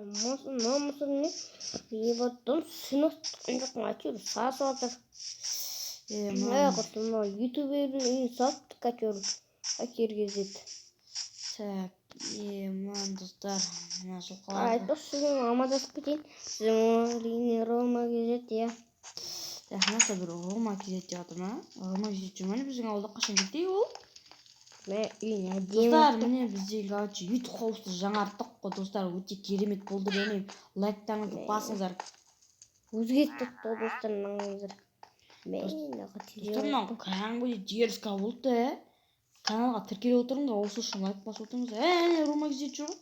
Мына мусор не? Ебаттым, сынық жоқпын, әйтеуір сасып жатыр. Е, Мә, мына құрсын, мына ютубердің үйін саттық әйтеуір. Әкер кезет. Так, е, мына, достар, мына жылқыларды. Айтпақшы, сізбен амандасып кетейін. Сіздің әрине Рома кезет, иә. Так, мына жақта бір Рома кезет деп жатыр ма? Рома кезет жүр ма, не, біздің ауылда? Қашан кетті ол? Мә, үйін әдемі. Достар, міне, бізде, короче, ютуб хаусты жаңарттық қой, достар, өте керемет болды деп ойлаймын. Лайктарыңызды басыңыздар. Өзгерттік қой, достар, мынаңыздар. Мә, Достар, мынау кәдімгідей дерзко болды да. Каналға тіркеліп отырыңдар, осы үшін лайк басып отырыңыздар. Ә, Рома кезет жүр ғой.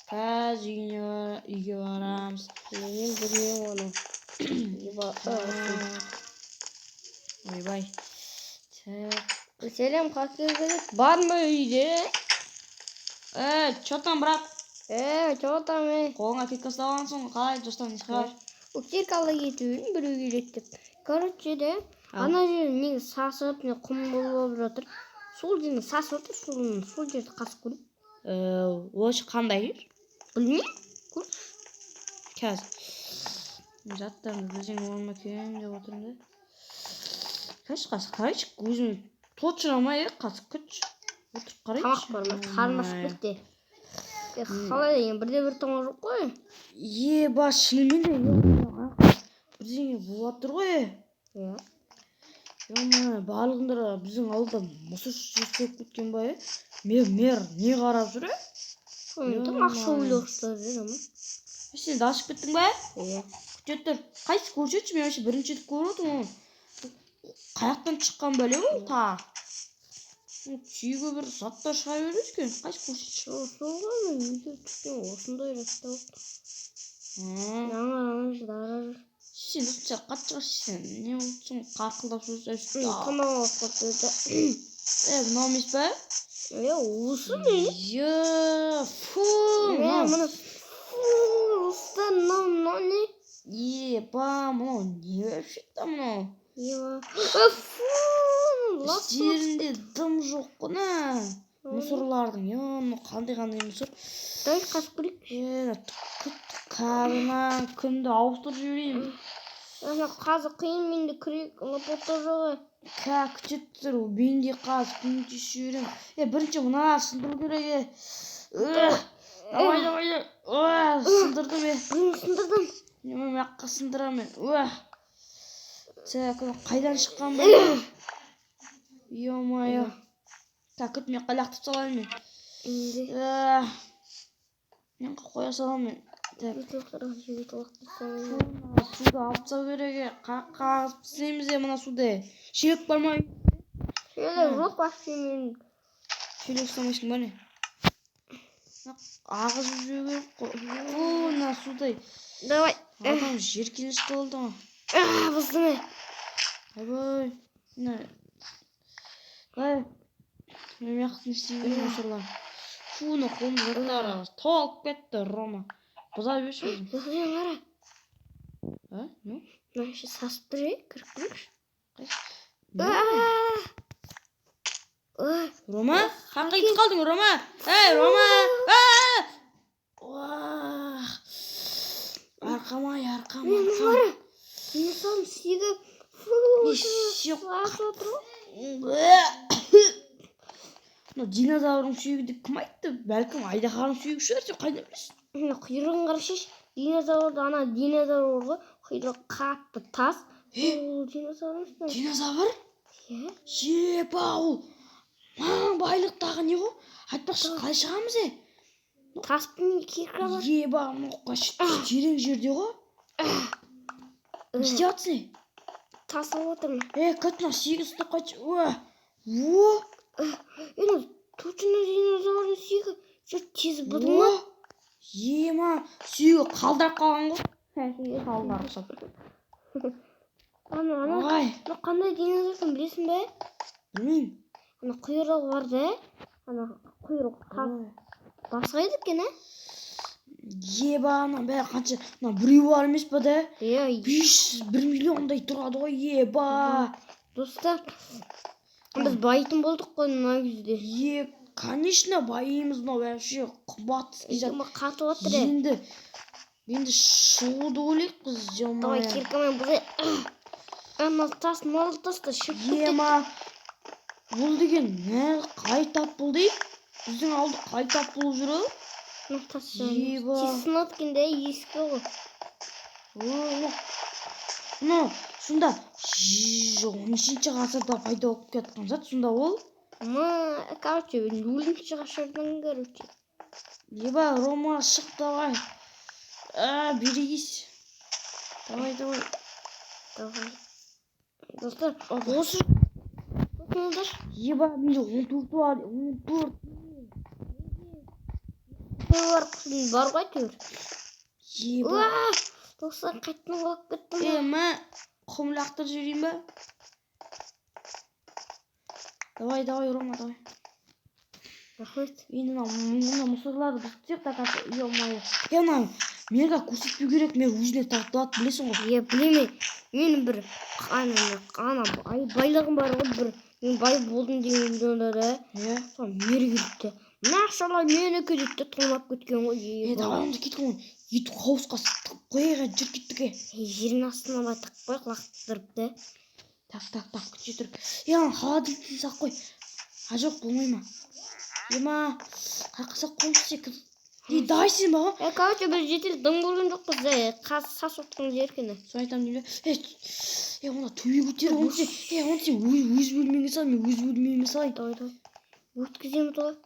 Қазір үйіне үйге барамыз. Мен білмеймін оны. Еба, Так. Ойбай, так. Сәлем, Хакер кезет бар ма үйде? Э, че там, брат? Э, че там, е? Қолыңа кепка ұстап алғансың ғой, қалай, достар, не хабар? Киркалы кетіп біреу келеді деп. Короче, де, ана жер неге сасып, не құм болып жатыр. Сол жерде сасып жатыр, сол жерді қазып көрейік. Ол қандай жер? Білмеймін. Көрші. Қазір заттарымды білсең бола ма екен деп отырмын да. Қазір, қазір қарайыншы, өзім точно ма, е, қазір күтші, отырып қарайыншы. Тамақ бар ма? Қарным ашып кетті. Е, қалай деген, бірде бір тамақ жоқ қой. Еба, шынымен де бірдеңе болып жатыр ғой, е. Иә. Ё, барлығында біздің ауылда мусор істеп кеткен ба, е? Мэр не қарап жүр, е? Там ақша ойлап ұстап жүр ама. Сен де ашып кеттің ба? Иә. Күте тұр, қайсы, көрсетші, мен вообще бірінші рет көріп отырмын оны. Қай жақтан шыққан бәле ол тағы? Сүйегі, бір заттар шыға береді екен, қайсы, көрсетші. Сол ғой, мен үйде түскен осындай заттар. Ана ана жерде, ана жер. Сен осынша қатты шығарсың, сен не болыпсың, қарқылдап жүрсің? Тамақ алып кетті. Е, мынау емес па? Е, осы не? Е, фу. Е, Мынау. мына, фу, достар, мынау не? Еба, мынау не вообще там мынау? Еба. Е, фу, лас. Іштерінде дым жоқ қой на мусорлардың. Е, мынау қандай мусор? Давай қазып көрейік. Е, қазір мына күнді ауыстырып жіберейін. Ана қазір қиын, менде күрек, лопата жоқ, е. Ка, күте тұр, мен де қазір көмектесіп жіберемін. Е, бірінші мына сындыру керек, е. Эх, давай, давай, давай. Сындырдым, е. Біреуін сындырдым. Мен мына жаққа сындырамын. Уah. Так, мынау қайдан шыққан бәле? Ё-моё. Так, күт, мен лақтырып салайын мен. Енді Эх, мен қоя саламын мен. Так. Бүйтіп лақтырып. Мына суды алып тастау керек, е. Қағызып тастаймыз, е, мына суды. Шелек бар ма? Шелек жоқ вообще мен. Шелек ұстамайсың ба, не? Мына ағызып жіберу керек қой. Фу, мына судай. Давай. Адам жеркенішті болды ғой. А, бұздым, е. Ойбай. Мына. Ай. Мен мына не істей беремін, мусорлар. Фу, мына қолымда заттар толып кетті, Рома. Бұза берші өзің. Мен қара. А? Не? Мына іші сасып тұр, е, кіріп көрейікші. Қайсы? А! Рома? Қаққа кетіп қалдың, Рома? Ей, Рома! А! Уах! Арқам ай, арқам, Мен арқам. қара. Мен соның сүйегі, фу, Сүйек. сасып отыр ғой. Мынау динозаврдың сүйегі деп кім айтты? Бәлкім, айдаһардың сүйегі шығар, сен қайдан білесің? Мына құйрығын қарашы, динозаврды, ана динозавр ғой, құйрығы қатты тас. Ол динозавр емес пе? Динозавр? Иә. Еба, ол маң байлықтағы не ғой? Айтпақшы, қалай шығамыз, е? Таспен кирка бар. Еба, мынау терең жерде ғой. Не істеп жатсың, е? Тас алып отырмын. Е, күт, мына сүйегі ұстап қайтшы. Уа! О! Енді точно динозаврдың сүйегі. Жүр, тез бұзылма. О! Ема, сүйегі қалдырып қалған ғой. Қалдырып ұқсап. Ана Ой, мына қандай динозавр екенін білесің бе? Білмеймін. Ана құйрығы бар да, ана құйрығы тас. Басы қайда екен, ә? Еба, мына бәрі қанша? Мына біреу бар емес па да? Иә. 501 миллиондай тұрады ғой, еба. Достар, біз байитын болдық қой мына кезде. Е, конечно, байимыз, мынау вообще қымбат зат. Қатып отыр, е. Енді Енді шығуды ойлайық біз. Давай, Ё-моё. Киркамен бұзай. Ана тас, мына тасты шіріп кетеді. Ема, бұл деген не, қай тап болды, ей? Біздің ауылда қай тап болып жүр ол? Мына тас Еба. тез сынады екен да, ескі ғой. О, мынау сонда 13-ғасырда пайда болып кеткен зат сонда ол. Ма, короче, 0-ғасырдың, короче. Еба, Рома, шық, давай, а, берегись, давай, давай. Давай. Достар, Опа. осы тоқтаңдар. Еба, менде 14 бар, 14. Бар, бар ғой әйтеуір. Еба. Уа! Достар, қайтадан құлап кеттім. Е, мә, құм лақтырып жіберейін ба? Давай, давай, Рома, давай. Рахмет. Енді мына мусорларды бұзып тастайық та қазір. Ё-моё, е, мына мэрға көрсетпеу керек, мэр өзіне тартып алады, білесің ғой. Иә, білемін. Менің бір ана ай байлығым бар ғой, бір мен бай болдым деген видеода да. Сол мэр келіпті. Мына ақшалар менікі дейді де, тонап кеткен ғой. Е, давай онда, кеттік, оны етіп хаусқа тығып қояйық, жүр, кеттік, е. Жердің астына былай тығып қояйық, лақтырып та. Так, так, так, күте тұр. Е, ана холодильникті салып қой. А, жоқ, болмай ма? Ема, қаяққа салып қоямыз сен? Е, давай сен маған. Е, короче, біз жедел дым көрген жоқпыз, е, сасып отқан жер екен. Соны айтамын деймін де. Е, е, онда төбе көтер оны сен. Е, оны сен өз бөлмеңе сал, мен өз бөлмеме салайын. Давай, давай. Өткіземіз ғой.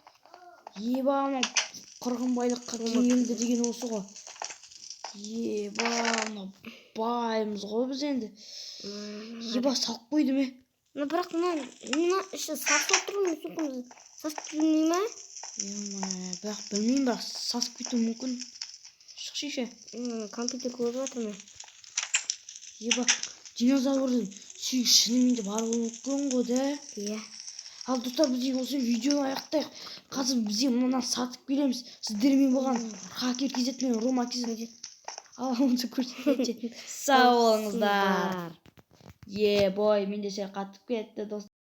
Еба, анау қырғын байлыққа кенелді деген осы ғой. Еба, мынау баймыз ғой біз енді. Еба, салып қойдым, е. Мына, бірақ мына іші сасып отыр ғой, мүмкін сасып келмей ма? Ема, бірақ білмеймін, бірақ сасып кетуі мүмкін. Шықшы ше. Компьютер көріп жатырмын. Еба, динозаврдың сүйегі шынымен де бар болуы мүмкін ғой да. Иә. Ал, достар, біз осы видеоны аяқтайық. Қазір бізде мынаны сатып келеміз. Сіздермен болған Хакер KZ мен Рома KZ. Ал, онша көрсетеді. Сау болыңыздар. Е, бой, менде сәл қатып кетті, достар.